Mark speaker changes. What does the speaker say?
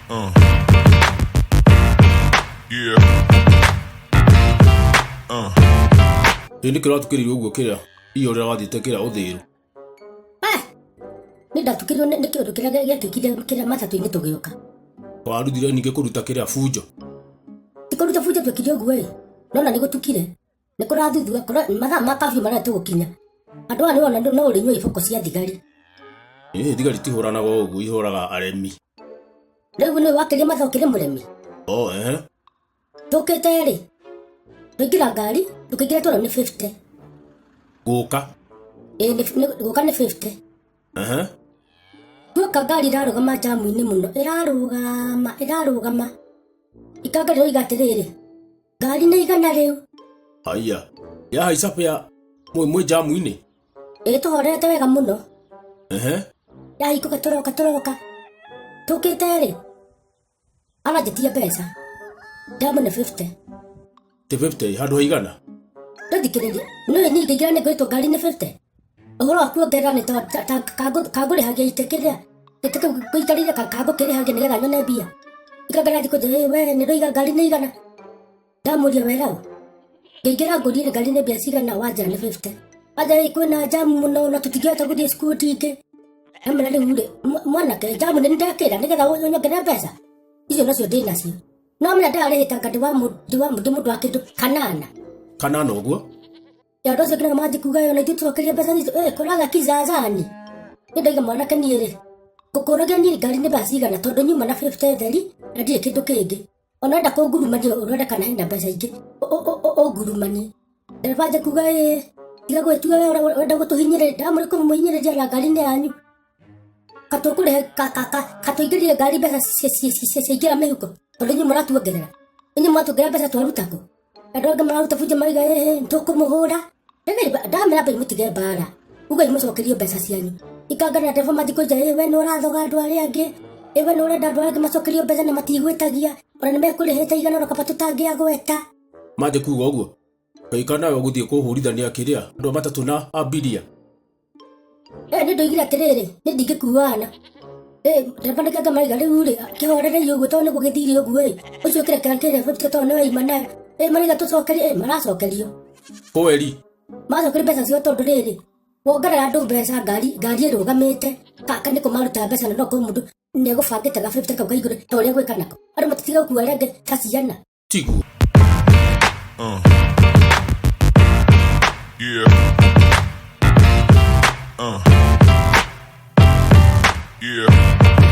Speaker 1: Yeah.
Speaker 2: Ĩ nĩkĩ ũratukĩrĩirwo ũguo kĩrĩa iyo ũrĩa wathiĩte kĩrĩa ũthĩrũ?
Speaker 3: Ah, nĩ ndatukĩrwo nĩ kĩũndũ kĩrĩa gĩekĩkire kĩrĩa matatũ-inĩ tũgĩũka.
Speaker 2: Waruthire ningĩ kũruta kĩrĩa bunjo.
Speaker 3: Ti kũruta bunjo twekire ũguo ĩ, nona nĩ gũtukire. Nĩ kũrathuthua mathaa ma kabiũ marĩa tũgũkinya. Andũ aya nĩwona no ũrĩnyua iboko cia thigari.
Speaker 2: Ĩ thigari tihũranaga ũguo ihũraga aremi.
Speaker 3: Rĩu nĩ wakĩria mathaa ũkĩrĩ mũremi.
Speaker 2: Oh, ehe.
Speaker 3: Tũkĩte rĩ, twaingĩra ngari, tũkĩingĩra twerwo nĩ 50.
Speaker 2: Gũka.
Speaker 3: Ĩ gũka nĩ 50.
Speaker 2: Ehe.
Speaker 3: Tuoka ngari ĩrarũgama njamu-inĩ mũno, ĩrarũgama, ĩrarũgama. Ikanga rĩroiga atĩrĩrĩ, ngari nĩ igana rĩu.
Speaker 2: Haiya. Yahaica bĩa mwĩ njamu-inĩ.
Speaker 3: Ĩ tũhorerete wega mũno.
Speaker 2: Ehe.
Speaker 3: Yahingũka tũroka tũroka. Tũkĩte rĩ, aranjĩtia mbeca. Ndamũne 50.
Speaker 2: Ti 50 handũ ha igana.
Speaker 3: Ndũthikĩrĩrie. Nĩũĩ niĩ ingĩingĩra nĩ ngwĩtwo ngari nĩ 50. Ũhoro wa kuongerera nĩ ta kangũrĩhagia itĩ kĩrĩa gĩtĩ kĩu ngũikarĩire kangũkĩrĩhagia nĩgetha nyone mbia. Ikangara thikũ njĩra, we nĩ ndũiga ngari nĩ igana. Ndamũria wega ũ. Ngĩingĩra ngũrie ngari nĩ mbia cigana wanjĩra nĩ 50. Wanjĩra kwĩna njamu mũno na tũtingĩhota gũthiĩ cukuru ingĩ. Ndamwĩra rĩu rĩ, mwanake njamu nĩ ndekĩra nĩgetha ũnyongerere mbeca. Icio nacio ndĩ nacio. No menya ndararĩhĩte anga ndĩ wa mũndũ wa kĩndũ kanana.
Speaker 2: Kanana ũguo?
Speaker 3: Andũ acio nginya manjie kuga ona ithuĩ tũcokerie mbeca citũ. Ĩ kũraga kizazani. Nĩ ndaiga mwanake niĩ rĩ, ngũkũragia niĩ ngari nĩ mbeca cigana tondũ nyuma na 50 theri na ndirĩ kĩndũ kĩngĩ. Ona wenda kũngurumania ũrore kana hena mbeca ingĩ ũngurumanie. Ndereba anjie kuga ĩ tiga gwĩtua we ũrenda gũtũhinyĩrĩria. Ndamwĩra kũmũhinyĩrĩria na ngari nĩ yanyu. Katũkũrĩhe katũingĩrie ngari mbeca ciaingĩra mĩhuko tondũ inyuĩ mũratuongerera. Inyuĩ mwatuongerera mbeca twaruta kũ? Andũ angĩ mararuta bunjo marauga ĩ tũkũmũhũra. Ndamera ambai mũtige mbara. Ugai mũcokerio mbeca cianyu. Ikanga na ndereba mathiĩ kũnja ĩ we nĩ ũrathoga andũ arĩa angĩ. Ĩ we nĩ ũrenda andũ arĩa angĩ macokerio mbeca na matigwĩtagia. Ona nĩ mekũrĩhĩte igana ona kaba tũtangĩagweta.
Speaker 2: Manjie kuga ũguo. Kaĩ kana we ũgũthiĩ kũhũrithania kĩrĩa andũ a matatũ na abiria.
Speaker 3: Nĩ ndoigire atĩrĩrĩ, nĩ ndingĩkuana. Ndereba nĩ kanga maraiga rĩu rĩ, kĩhorerei ũguo tondũ nĩ gũgĩthire ũguo ĩ. Ũcio kĩreka kĩrĩa 50 tondũ nĩ waima nayo. Maraiga tũcokerie, maracokerio.
Speaker 2: Kweri.
Speaker 3: Maracokerio mbeca ciao tondũ rĩrĩ, wongerera andũ mbeca ngari ngari ĩrũgamĩte, kaka nĩ kũmaruta mbeca na no korwo mũndũ nĩ egũbangĩte ga 50 kau ka igũrũ ta ũrĩa gwĩka nako. Andũ matitiga gũkua arĩa angĩ ta ciana.
Speaker 2: Tiguo.
Speaker 1: Yeah. Yeah.